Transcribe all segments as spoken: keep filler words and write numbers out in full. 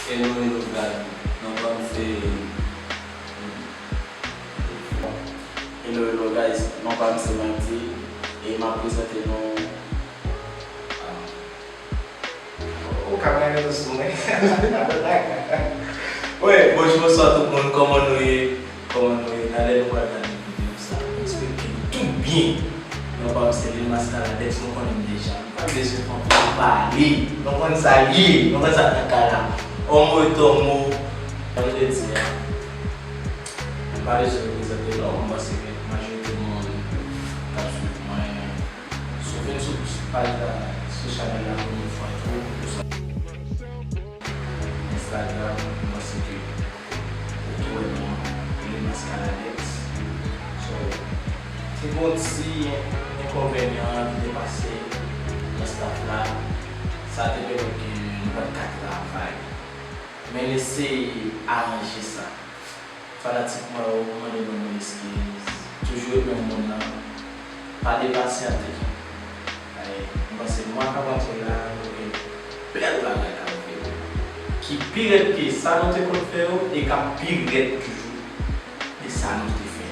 Hello, hello, guys. Non pa m se Hello, hello, guys. Non pa m se Mighty e m ap prezante nou Ou ka mwen rezo sou mwen. Wi, bonjou, bonswa tout moun. Kòman nou ye? Kòman nou ye? Talè nou pral gade videyo sa. M espere ke nou tout byen. Non pa m se Lil Maskara Dex, nou konnen m deja. M pa bezwen fè anpil pale. Nou konn sa l ye. Nou konn sa k nan kay la. On mot, on mot. Jan m te di a, m pa bezwen prezante non, m panse ke majorite moun k ap swiv mwen, si w vin sou paj la, sou chanèl la premye fwa tou, ou sa Instagram, m panse ke ou tou wè non an, Lil Maskara Dex. So, te gen yon ti enkonvenyan ki te pase nan staff la, sa te pèmèt ke nou pa t ka travay. Men n eseye aranje sa. Fanatik mwen yo, mwen mande nou mil eskiz. Toujou e menm moun nan. Pa depasyante. Ay, m panse mwa k ap antre la, nou gen bèl bagay k ap vini. Ki pi rèd ke sa nou te konn fè yo e k ap pi rèd toujou de sa nou te fè.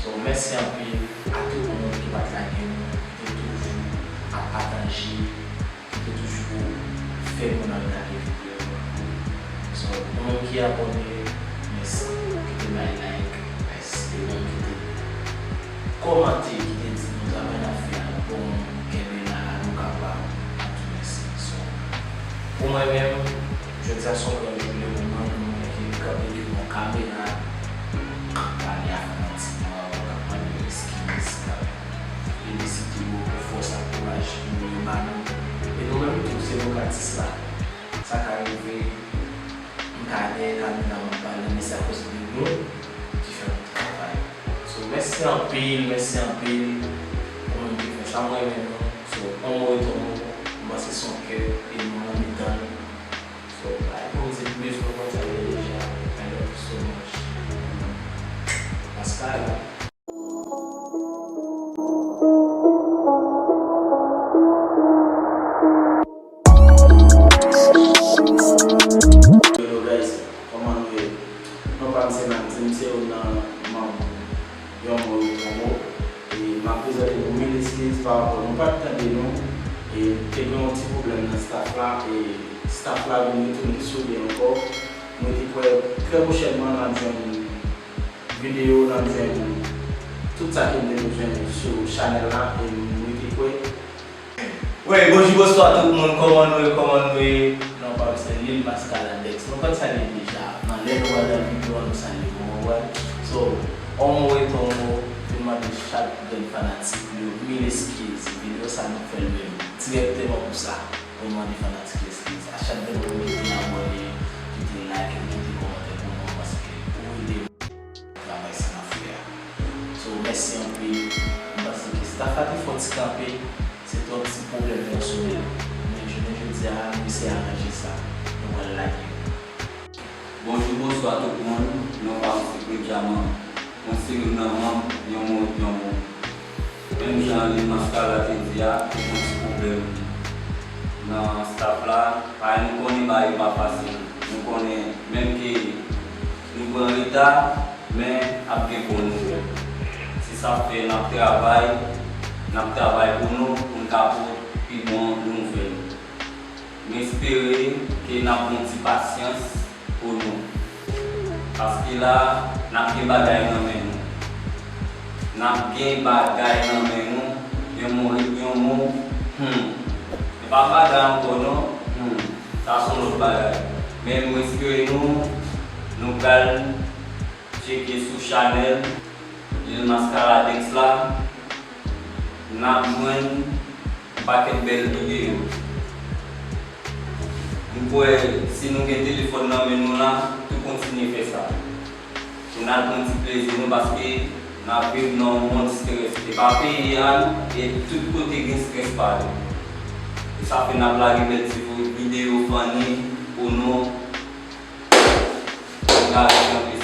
So, mèsi anpil a tout moun ki pa t lage nou, ki te toujou ap pataje, ki te toujou fè moun al gade videyo yo. So, pou moun ki abòne, mèsi. Ki te bay like, mèsi. E moun ki te kòmante, ki te di nou travay n ap fè a bon, kenbe la, nou kapab, n ap di mèsi. So, pou mwen menm, jodi a se yon gran jounen pou mwen, pou mwen ki kanpe devan kamera, k ap pale a fanatik mwen yo, k ap mande yo eskiz, k ap felisite yo pou fòs ak kouraj ke yo ba nou. E nou menm tou, se nou k atis la. Sa ka rive, m ka dèyè kamera, m ap pale, men se akoz de nou ki fè nou travay. So, mèsi anpil, mèsi anpil pou moun ki fè sa, m renmen nou. So, on mot, on mot, m panse se yon kè, e nou nan mitan nou. So, pa gen pou m di plis, nou konn sa l ye deja. I love you so much. Maskara. Hello guys, kòman nou ye? Non pa m se Maxime, se youn nan manm Yon Mo Yon Mo. E m ap prezante nou mil eskiz pa rapò nou pa t tande nou. E te gen yon ti pwoblèm nan staff la, e staff la vin retounen sou li ankò. Mwen te kwè trè pwochènman n ap jwenn videyo, n ap jwenn tout sa ke n te bezwen sou chanèl la, e mwen te kwè Wi, bonjou, bonswa tout moun, kòman nou ye, kòman nou ye? Non pa m se Lil Maskara Dex. Nou konn sa l ye deja. Nan lè nou pral nan videyo an, nou salye nou, ou konprann? So, on mot et on mot, vin mande chak grenn fanatik yo mil eskiz. Videyo sa nou fè l menm dirèkteman pou sa. Vin mande fanatik yo eskiz. A chak grenn moun ki te abòne, ki te like, ki te kòmante pou nou, paske ou ede nou. Travay sa n ap fè a. So, mèsi anpil. M panse ke staff la te fè yon ti kanpe, se twòp ti pwoblèm pèsonèl. Men jounen jodi a, nou eseye aranje sa. Nou pral lage. Bonjou, bonswa tout moun. Non pa m se Benjamin. Mwen se youn nan manm Yon Mo Yon Mo. Menm jan Lil Maskara te di a, te gen yon ti pwoblèm nan staff la. Paske nou konnen bagay yo pa fasil. Nou konnen menm ke nou pran reta, men ap gen bon nouvèl. Se sa k fè n ap travay, n ap travay pou nou, pou n ka pote pi bon nouvèl. M espere ke n ap gen yon ti pasyans pou nou. Paske la, n ap gen bagay nan men nou. N ap gen bagay nan men nou, yon mo ret yon mo, hmm. E pa bagay ankò non, hmm. Sa se yon lòt bagay. Men nou espere nou, nou pral tcheke sou chanèl Lil Maskara Dex la. N ap jwenn yon pakèt bèl videyo. M kwè si nou gen telefòn nan men nou la, tou kontinye fè sa. Pou n al pran ti plezi nou, paske n ap viv nan yon mond strès. E pa peyi a, e tout kote gen strès pa yo. E sa fè n ap lage bèl ti videyo funny pou nou. Gade anpil.